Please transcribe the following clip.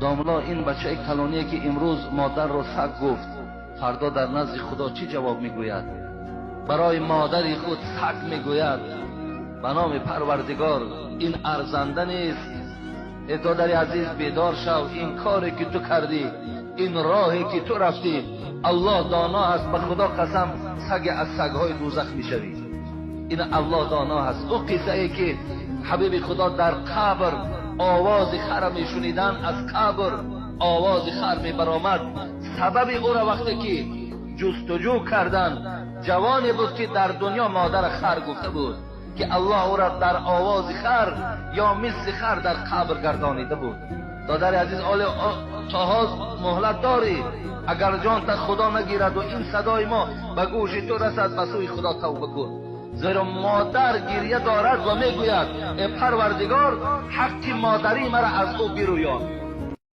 Домла, ин бачаи калоние, ки имрӯз модарро саг гуфт, фардо дар назди Худо чӣ ҷавоб мегӯяд? Барои модари худ саг мегӯяд. Ба номи Парвардигор, ин арзанда нест. Эй додари азиз, бедор шав. Ин коре, ки ту кардӣ, ин роҳе, ки ту рафтӣ, Аллоҳ доно аст. Ба Худо қасам, саге аз сагҳои дӯзах мешавӣ. Ин Аллоҳ доно аст. Ӯ қиссае, ки ҳабиби Худо дар қабр овози хара мешуниданд, аз қабр овози хар мебаромад, сабаби ӯро вақте ки ҷустуҷӯ карданд, ҷавоне буд, ки дар дунё модара хар гуфта буд, ки Аллоҳ ӯро дар овози хар ё мисли хар дар қабр гардонида буд. Додари азиз, оле то ҳоз муҳлат дорӣ. Агар ҷонта Худо нагираду ин садои мо ба гӯши ту расад, ба сӯи Худо тавба кун, зеро модар гирья дорад ва мегӯяд: «Э Парвардигор, ҳаққи модарӣ мара аз ӯ бирӯён».